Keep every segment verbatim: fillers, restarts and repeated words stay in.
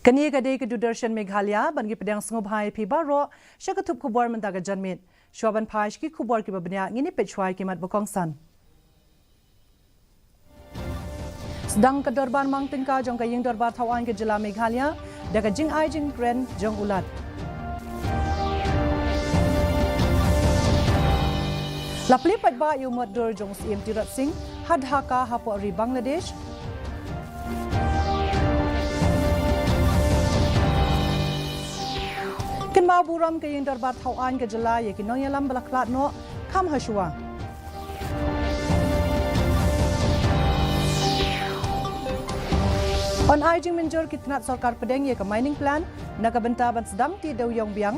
Kane ka dei ka Doordarshan Meghalaya, ban ki pdiang sngewbha ïa phi baroh sha ka thup khubor mynta ka janmiet. Shuwa ban phai sha ki khubor kiba bniah, ngin ïa peit shuwa ïa ki mat ba kongsan. Sdang ka dorbar mang tyngka jong ka Ïing Dorbar Thaw Aiñ ka Jylla Meghalaya da ka jingai jingkren jong u Lat. La plie paidbah ïa u mot dur jong u Syiem Tirot Sing ha Dhaka hapoh ri Bangladesh. Kynmaw burom ka Ïing Dorbar Thaw Aiñ ka Jylla ïa ki nongïalam ba la khlad noh kham hashuwa. Yn ai jingmynjur ki tnat sorkar pdeng ïa ka mining plan na ka bynta ban sdang tih dewiong biang.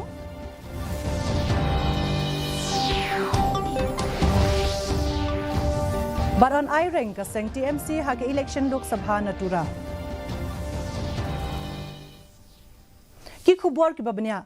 Bad yn ai reng ka seng T M C ha ka election Lok Sabha na Tura. Ki khubor kiba bniah.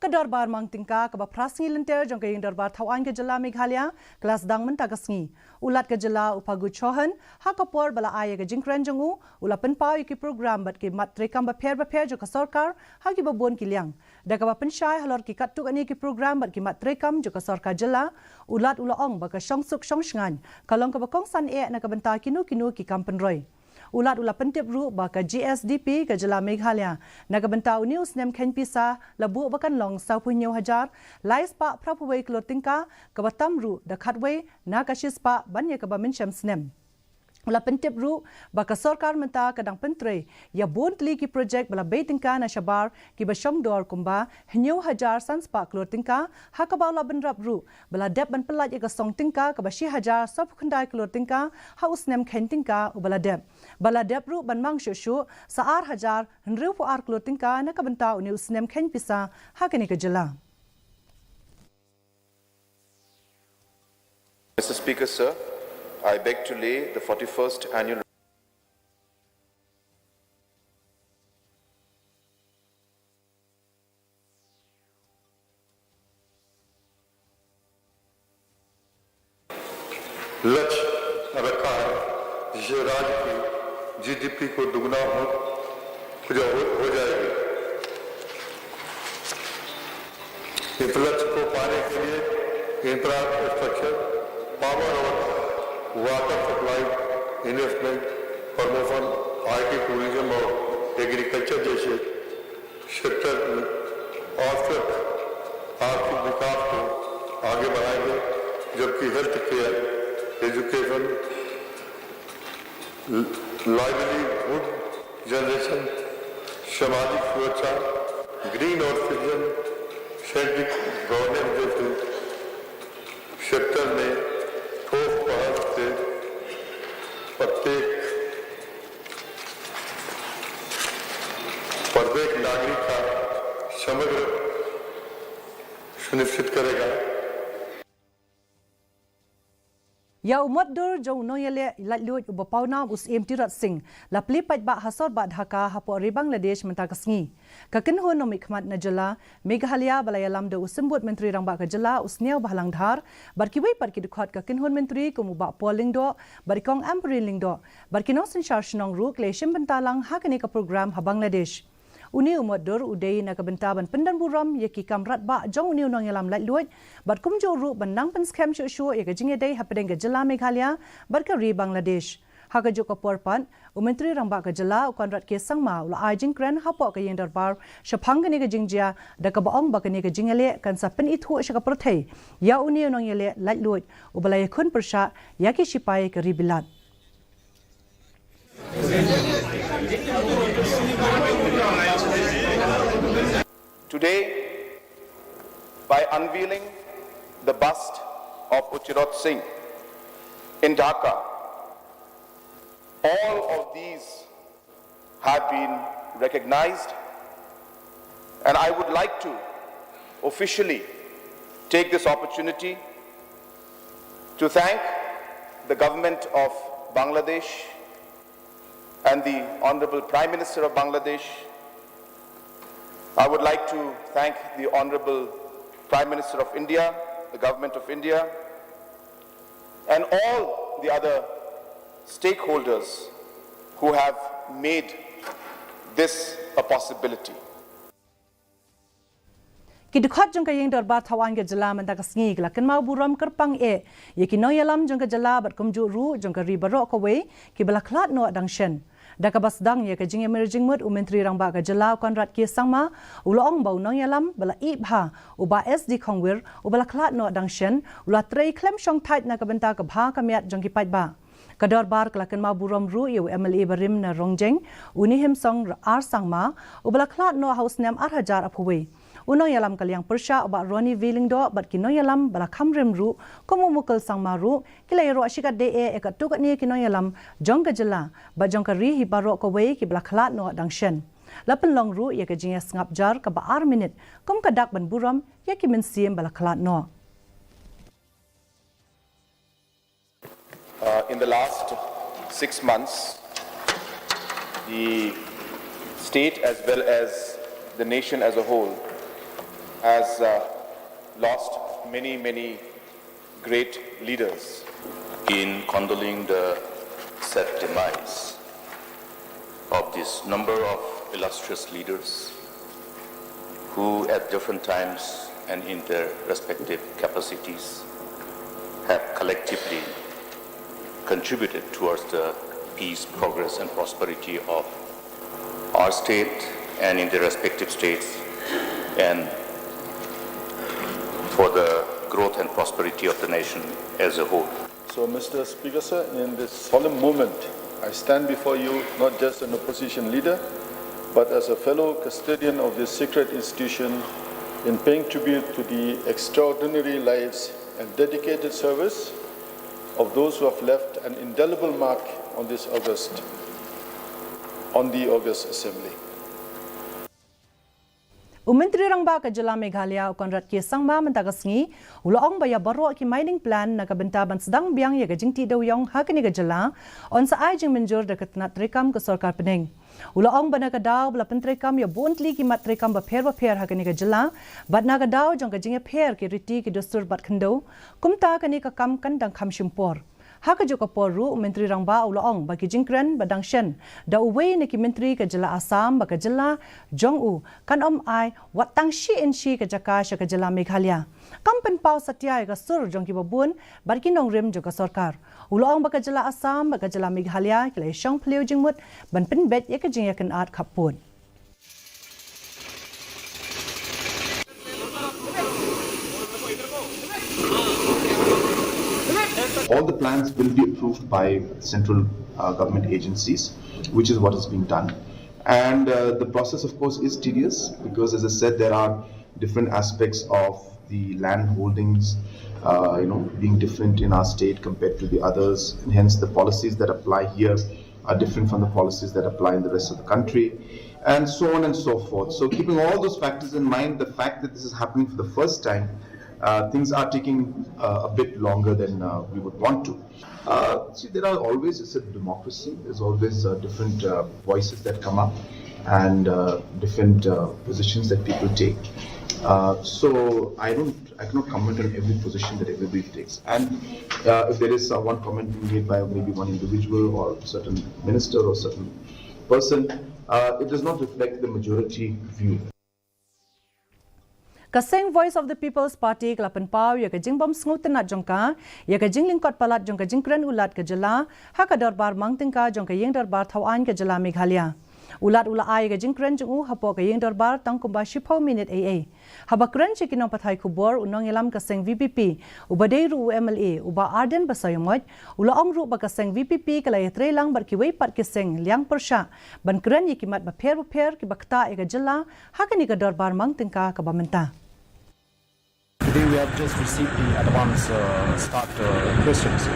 Ka dorbar mang tyngka kaba phra sngi lynter jong ka Ïing Dorbar Thaw Aiñ ka Jylla Meghalaya ka la sdang mynta ka sngi. U Lat ka Jylla u Fagu Chauhan, ha ka por ba la ai ïa ka jingkren jong u, u la pynpaw ïa ki program bad ki mat treikam bapher bapher jong ka sorkar ha kiba bun ki liang. Da kaba pynshai halor ki katto katne ki program bad ki mat treikam jong ka sorkar jylla, u Lat u la ong ba ka shongsuk shongshngaiñ ka long kaba kongsan eh na ka bynta kino kino ki kam pynroi. U Lat u la pyntip ruh ba ka G S D P ka Jylla Meghalaya na ka bynta une u snem kheiñ pisa la buh ba kan long sawphew hynñiew hajar lai spah phraphew wei klur tyngka, kaba tam ruh da khatwei na ka shispah ban ïa kaba mynshem snem. U la pyntip ruh ba ka sorkar mynta ka dang pyntrei ïa bun tylli ki projek ba la bei tyngka na shabar kiba shong dor kumba hynñiew hajar san spah klur tyngka, ha kaba u la bynrap ruh ba la dep ban pyllait ïa ka song tyngka kaba shi hajar sawphew khyndai klur tyngka ha u snem kheiñ tyngka uba la dep. Ba la dep ruh ban mang shuh shuh sa ar hajar hynriewphew ar klur tyngka na ka bynta une u snem kheiñ pisa ha kane ka jylla. Mister Speaker, sir, I beg to lay the forty-first annual लक्ष्य रखा है, जिससे राज्य की जीडीपी को दुगना हो, हो जा-, हो, हो जाएगी। इस लक्ष्य को पाने के लिए इंफ्रास्ट्रक्चर, पावर और वाटर सप्लाई, इन्वेस्टमेंट, प्रमोशन, आईटी, टूरिज्म और एग्रीकल्चर जैसे सेक्टर में औसत आर्थिक विकास को आगे बढ़ाएंगे, जबकि हेल्थ केयर, एजुकेशन, लाइवलीहुड जनरेशन, सामाजिक सुरक्षा, ग्रीन और सिटीजन सेंट्रिक गवर्नेंस जैसे सेक्टर में ठोस पहल से प्रत्येक, प्रत्येक नागरिक का समग्र सुनिश्चित करेगा। Ïa u mot dur jong u nongïaleh laitluid uba pawnam u Syiem Tirot Sing la plie paidbah ha sor bah Dhaka hapoh ri Bangladesh mynta ka sngi. Ka kynhun nongmihkhmat na jylla Meghalaya ba la ïalam da u Symbud Myntri Rangbah ka jylla u Sniawbhalang Dhar bad kiwei pat ki dkhot ka kynhun myntri kum u Bah Paul Lyngdoh bad i Kong Ampareen Lyngdoh bad ki nongsynshar shnong ruh ki la ïashim bynta lang ha kane ka program ha Bangladesh. Une u mot dur u dei na ka bynta ban pyndonburom ïa ki kam radbah jong une u nongïalam laitluid bad kumjuh ruh ban nang pynskhem shuh shuh ïa ka jingïadei hapdeng ka jylla Meghalaya bad ka ri Bangladesh. Ha kajuh ka por pat, u Myntri Rangbah ka jylla u Conrad K Sangma u la ai jingkren hapoh ka ïing dorbar shaphang kane ka jingjia da kaba ong ba kane ka jingïaleh kan sa pynithuh sha ka pyrthei ïa une u nongïaleh laitluid uba la ïakhun pyrshah ïa ki shipai ka ri Bilat. Today, by unveiling the bust of U Tirot Singh in Dhaka, all of these have been recognized, and I would like to officially take this opportunity to thank the government of Bangladesh and the Honorable Prime Minister of Bangladesh. I would like to thank the Honorable Prime Minister of India, the Government of India, and all the other stakeholders who have made this a possibility. Ki dkhot jong ka ïing dorbar thaw aiñ ka jylla mynta ka sngi ki la kynmaw burom kyrpang eh ïa ki nongïalam jong ka jylla bad kumjuh ruh jong ka ri baroh kawei kiba la khlad noh dang shen. Da kaba sdang ïa ka jingïamir jingmut u Myntri Rangbah ka jylla u Conrad K Sangma u la ong ba u nongïalam ba la ïeh bha u Bah S D Khongwir uba la khlad noh dang shen u la trei khlem shongthait na ka bynta ka bha ka miat jong ki paidbah. Ka dorbar ka la kynmaw burom ruh ïa u M L A barim na Rongjeng, u Nihimsong R Sangma, uba la khlad noh ha u snem ar hajar arphew wei. U nongïalam ka liang pyrshah u Bah Ronnie V Lyngdoh bad ki nongïalam ba la kham rim ruh, kum u Mukul Sangma ruh, ki la ïaroh shikatdei eh ïa katto katne ki nongïalam jong ka jylla bad jong ka ri hi baroh kawei kiba la khlad noh dang shen. La pynlong ruh ïa ka jingïasngap jar kaba ar minit, kum ka dak ban burom ïa ki mynsiem ba la khlad noh. Uh, in the last six months, the state as well as the nation as a whole has uh, lost many, many great leaders. In condoling the sad demise of this number of illustrious leaders who at different times and in their respective capacities have collectively contributed towards the peace, progress and prosperity of our state and in their respective states and for the growth and prosperity of the nation as a whole. So, Mister Speaker, sir, in this solemn moment, I stand before you not just an opposition leader, but as a fellow custodian of this sacred institution in paying tribute to the extraordinary lives and dedicated service of those who have left an indelible mark on this August, on the August Assembly. U Myntri Rangbah ka jylla Meghalaya u Conrad K Sangma mynta ka sngi u la ong ba ïa baroh ki mining plan na ka bynta ban sdang biang ïa ka jingtih dewïong ha kane ka jylla yn sa ai jingmynjur da ka tnat treikam ka sorkar pdeng. U la ong ba na ka daw ba la pyntreikam ïa bun tylli ki mat treikam bapher bapher ha kane ka jylla bad na ka daw jong ka jingïapher ki riti ki dustur bad khyndew, kumta kane ka kam kan dang kham shim por. Ha kajuh ka por ruh u Myntri Rangbah u la ong ba ki jingkren ba dang shen da uwei na ki myntri ka jylla Assam ba ka jylla jong u kan ym ai wat tang shi inshi ka jaka sha ka jylla Meghalaya. Kam pynpaw satia ïa ka sur jong kiba bun bad ki nongrim jong ka sorkar. U la ong ba ka jylla Assam bad ka jylla Meghalaya ki la ïashong phliew jingmut ban pynbeit ïa ka jingïakynad khappud. All the plans will be approved by central uh, government agencies, which is what is being done. And uh, the process, of course, is tedious because, as I said, there are different aspects of the land holdings, uh, you know, being different in our state compared to the others, and hence the policies that apply here are different from the policies that apply in the rest of the country, and so on and so forth. So, keeping all those factors in mind, the fact that this is happening for the first time, uh, things are taking uh, a bit longer than uh, we would want to. Uh, see, there are always, it's a democracy, there's always uh, different uh, voices that come up and uh, different uh, positions that people take. Uh, so I don't, I cannot comment on every position that everybody takes. And uh, if there is uh, one comment being made by maybe one individual or certain minister or certain person, uh, it does not reflect the majority view. Ka seng Voice of the People's Party ka la pynpaw ïa ka jingbym sngewtynnad jong ka ïa ka jinglyngkot palat jong ka jingkren u Lat ka jylla ha ka dorbar mang tyngka jong ka ïing dorbar thaw aiñ ka jylla Meghalaya. U Lat u la ai ïa ka jingkren jong u hapoh ka ïing dorbar tang kumba shiphew minit ei ei. Haba kren sha ki nongpathai khubor u nongïalam ka seng VPP uba dei ruh u MLA u Bah Ardent Basaiawmoit u la ong ruh ba ka seng VPP ka la ïatrei lang bad kiwei pat ki seng liang pyrshah ban kren ïa ki mat bapher bapher kiba ktah ïa ka jylla ha kane ka dorbar mang tyngka kaba mynta. Today we have just received the advance uh, start uh, questions.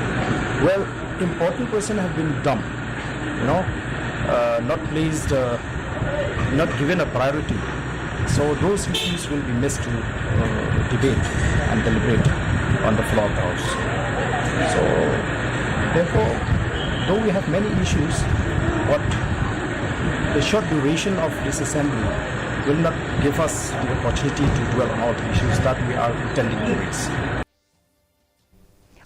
Well, important questions have been dumped, you know, uh, not placed, uh, not given a priority. So those issues will be missed to uh, debate and deliberate on the floor of the House. So therefore, though we have many issues, but the short duration of this assembly will not give us the opportunity to dwell on all the issues that we are intending to raise.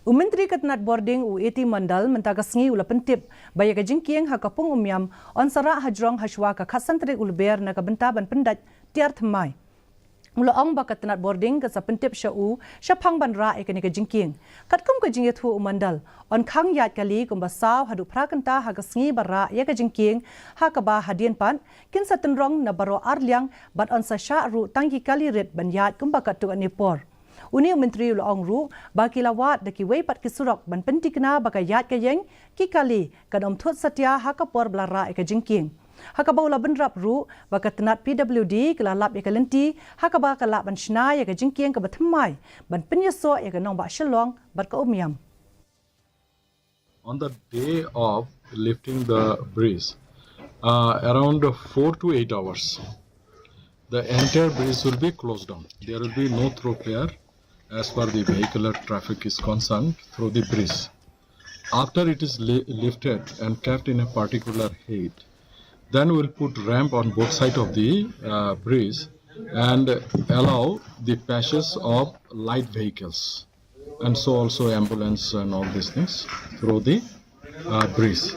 U Myntri Ka tnat bording u A T Mondal mynta ka sngi u la pyntip ba ïa ka jingkieng ha ka pung Umiam yn sa rah hajrong hashwa ka khatsan tarik u Lber na ka bynta ban pyndait tiar thymmai. U la ong ba ka tnat bording kan sa pyntip sha u shaphang ban rah ïa kane ka jingkieng. Katkum ka jingïathuh u Mondal, yn khang ïaid kali kumba saw haduh phra kynta ha ka sngi ba rah ïa ka jingkieng, ha kaba hadien pat kin sa tynrong na baroh arliang bad yn sa shah ruh tang ki kali rit ban ïaid kumba katto katne por. Une u myntri u la ong ruh ba ki la wad da kiwei pat ki surok ban pynthikna ba ka ïaid ka ïeng, ki kali kan ym thut satia ha ka por ba la rah ïa ka jingkieng. Ha kaba u la bynrap ruh ba ka tnat P W D ka la lap ïa ka lynti ha kaba ka lah ban shna ïa ka jingkieng kaba thymmai ban pynïasoh ïa ka nongbah Shillong bad ka Umiam. On the day of lifting the bridge, uh, around four to eight hours, the entire bridge will be closed down. There will be no thoroughfare as far the vehicular traffic is concerned through the bridge. After it is li- lifted and kept in a particular height, then we'll put ramp on both sides of the uh, bridge and allow the passage of light vehicles, and so also ambulance and all these things through the uh, bridge.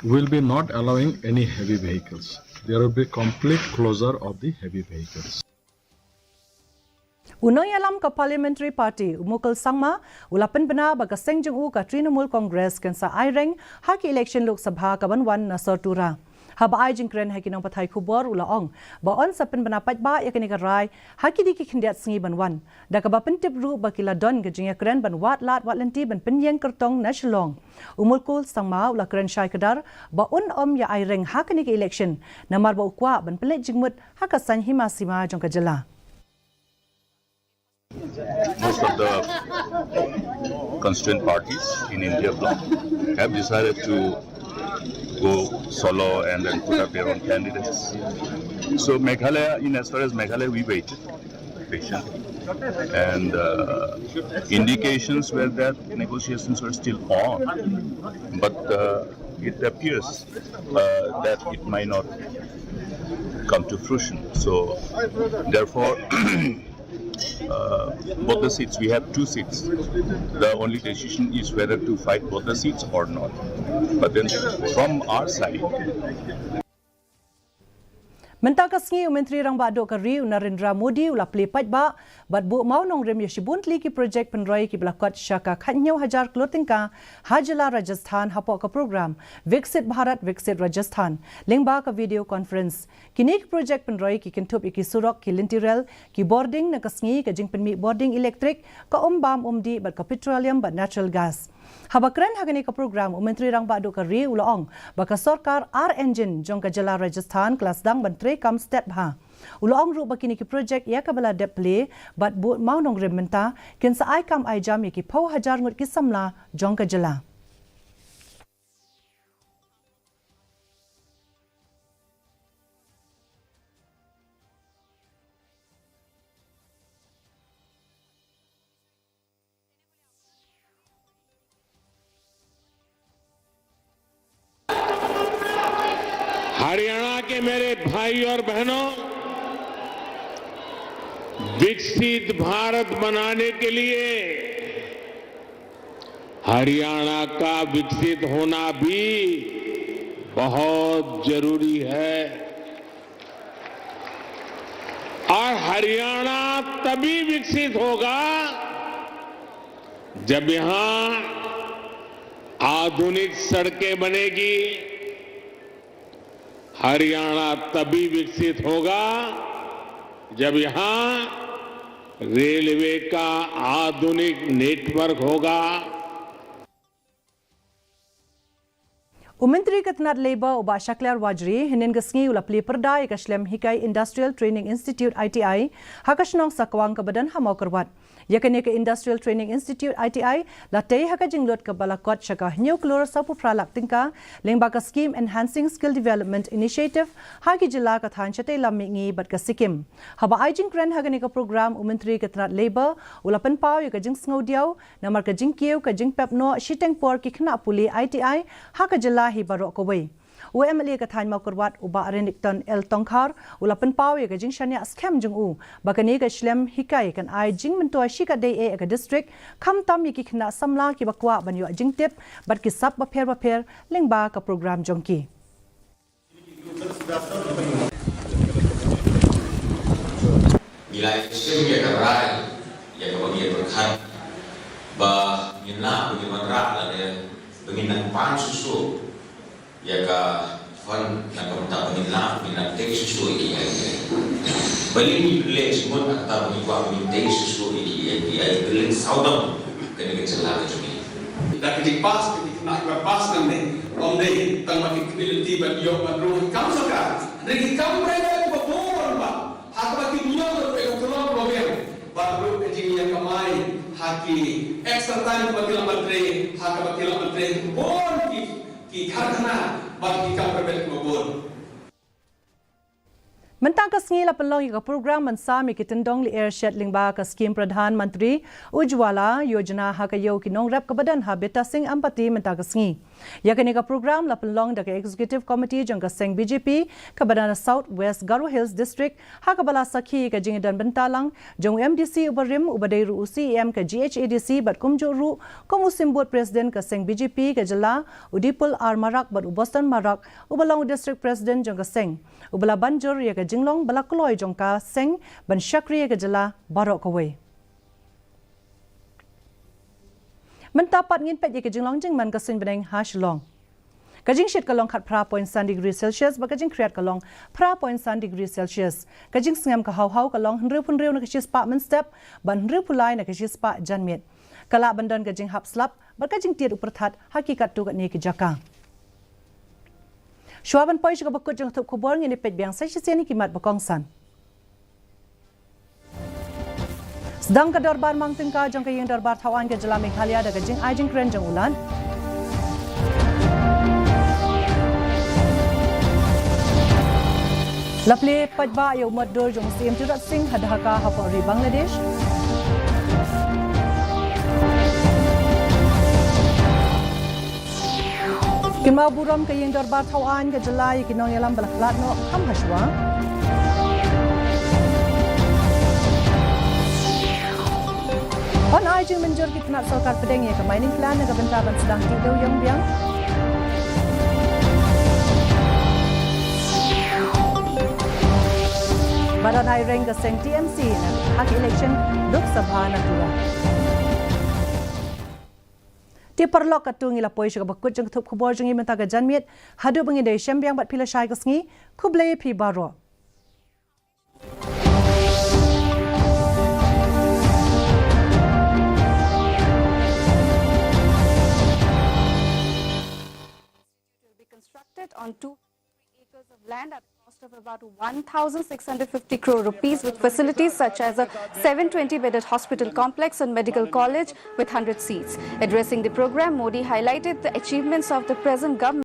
We'll be not allowing any heavy vehicles. There will be complete closure of the heavy vehicles. U nongïalam ka Parliamentary Party, u Mukul Sangma, u la pynbna ba ka seng jong u ka Trinamool Congress kan sa aireng ha ki election Lok Sabha kaban wan na sor Tura. Haba ai jingkren ha ki nongpathai khubor u la ong ba yn sa pynbna paidbah ïa kane ka rai ha kine ki khyndiat sngi ban wan, da kaba pyntip ruh ba ki la don ka jingïakren ban wad lad wad lynti ban pynïeng kyrtong na Shillong. U Mukul Sangma u la kren shai kdar ba un ym ïa aireng ha kane ka election, namar ba u kwah ban pynleit jingmut ha ka saiñ hima sima jong ka jylla. Most of the constituent parties in India bloc have decided to go solo and then put up their own candidates. So Meghalaya, in as far as Meghalaya, we waited patiently, and uh, indications were that negotiations were still on, but uh, it appears uh, that it might not come to fruition. So therefore, uh, both the seats, we have two seats. The only decision is whether to fight both the seats or not. But then from our side, Mynta ka sngi u Myntri Rangbah Duh ka ri u Narendra Modi u la plie paidbah bad buh mawnongrim ïa shibun tylli ki projek pynroi kiba la kot sha ka khathynñiew hajar klur tyngka ha jylla Rajasthan hapoh ka program Viksit Bharat Viksit Rajasthan lyngba ka video conference. Kine ki projek pynroi ki kynthup ïa ki surok, ki lynti rel, ki bording na ka sngi, ka jingpynmih bording elektrik, ka um bam um dih bad ka petroleum bad natural gas. Haba kren ha kane ka program u Myntri Rangbah Duh ka ri u la ong ba ka sorkar ar engine jong ka jylla Rajasthan ka la sdang ban treikam stet bha. U la ong ruh ba kine ki projek ïa kaba la dep plie bad buh mawnongrim mynta kin sa ai kam ai jam ïa ki phew hajar ngut ki samla jong ka jylla. हरियाणा के मेरे भाई और बहनों, विकसित भारत बनाने के लिए हरियाणा का विकसित होना भी बहुत जरूरी है। और हरियाणा तभी विकसित होगा जब यहां आधुनिक सड़कें बनेगी। हरियाणा तभी विकसित होगा जब यहां रेलवे का आधुनिक नेटवर्क होगा। U Myntri ka tnat Labour u Bah Shakliar Warjri hynnin ka sngi u la plie pyrda ïa ka shlem hikai Industrial Training Institute I T I ha ka shnong Sakwang kaba don ha Mawkyrwat. Ïa kane ka Industrial Training Institute I T I la tei ha ka jinglut kaba la kot sha ka hynñiew klur sawphew phra lak tyngka lyngba ka skim Enhancing Skill Development Initiative ha ki jylla ka thaiñ shatei lam mihngi bad ka Sikkim. Haba ai jingkren ha kane ka program u Myntri ka tnat Labour u la pynpaw ïa ka jingsngewdiaw namar ka jingkiew ka jingpep noh shiteng por ki khynnah pule I T I ha ka jylla hi baroh kawei. U MLA ka thaiñ Mawkyrwat, u Bah Renikton L Tongkhar, u la pynpaw ïa ka jingshaniah skhem jong u ba kane ka shlem hikai kan ai jingmyntoi shikatdei eh ïa ka district, khamtam ïa ki khynnah samla kiba kwah ban ïoh jingtip bad ki sap bapher bapher lyngba ka program jong ki. Ngi la ïa shim ïa ka rai ïa kaba ngi ïa pyrkhat ba ngin lah ba ngin wanrah lane ba ngin nang pan shuh shuh ïa ka fund na ka bynta ba ngin lah ba ngin nang tei shuh shuh ïa ki A P I. Balei ngi pynleh jingmut na ka bynta ba ngi kwah ba ngin tei shuh shuh ïa ki A P I, pynleh sawdong kane ka jylla ka jong ngi. Da ka jingpass ka jingkhynnah kiba pass nangne, ym dei tang ba ki kmie lynti ban ïoh ban rung ha ki kam sorkar, hynrei ki kam private kiba bun ba ha kaba ki niam ruh ka jong ka long ba biang, bad ruh ka jingïakamai ha ki extra time kaba ki lah ban trei, ha kaba ki lah ban trei bun ki, ki karkhana bad ki kam private kiba bun. Mynta ka sngi la pynlong ïa ka program ban sam ïa ki tyndong lyer shet lyngba ka skim Pradhan Mantri Ujjwala Yojana ha ka ïew ki nongrep kaba don ha Betasing Ampati mynta ka sngi. Ïa kane ka program la pynlong da ka Executive Committee jong ka seng B J P kaba don ha South West Garo Hills District, ha kaba la sakhi ka jingdon bynta lang jong u M D C uba rim uba dei ruh u C E M ka G H A D C bad kumjuh ruh kum u Symbud President ka seng B J P ka jylla, u Dipul R Marak bad u Boston Marak uba long u District President jong ka seng, uba la ban jur ïa ka jinglong ba la kloi jong ka seng ban shakri ïa ka jylla baroh kawei. Mynta pat ngin peit ïa ka jinglong jingman ka suiñ bneng ha Shillong. Ka jingshit ka long khatphra point san degree Celsius bad ka jingkhriat ka long phra point san degree Celsius. Ka jingsngem ka haw haw ka long hynriewphew hynriew na ka shispah mynstep bad hynriewphew lai na ka shispah janmiet. Ka lah ban don ka jinghap slap bad ka jingtied u pyrthat ha ki katto katne ki jaka. Shuwa ban poi sha kaba kut jong ka thup khubor, ngin ïa peit biang sa shisien ïa ki mat ba kongsan. Sdang ka dorbar mang tyngka jong ka ïing dorbar thaw aiñ ka jylla Meghalaya da ka jingai jingkren jong u Lat. La plie paidbah ïa u mot dur jong u Syiem Tirot Sing ha Dhaka hapoh ri Bangladesh. Kynmaw burom ka ïing dorbar thaw aiñ ka jylla ïa ki nongïalam ba la khlad noh kham hashwa. Yn ai jingmynjur ki tnat sorkar pdeng ïa ka mining plan na ka bynta ban sdang tih dewiong biang. Bad yn ai reng ka seng T M C na ha ka election Lok Sabha na Tura. Te paralok, katto ngi la poi sha kaba kut jong ka thup khubor jong ngi mynta ka janmiet. Haduh ba ngin da ïashem biang bad phi lashai ka sngi, khublei phi baroh. Will be constructed on two acres of land at a cost of about one thousand six hundred fifty crore rupees, with facilities such as a seven twenty bedded hospital complex and medical college with hundred seats. Addressing the program, Modi highlighted the achievements of the present government.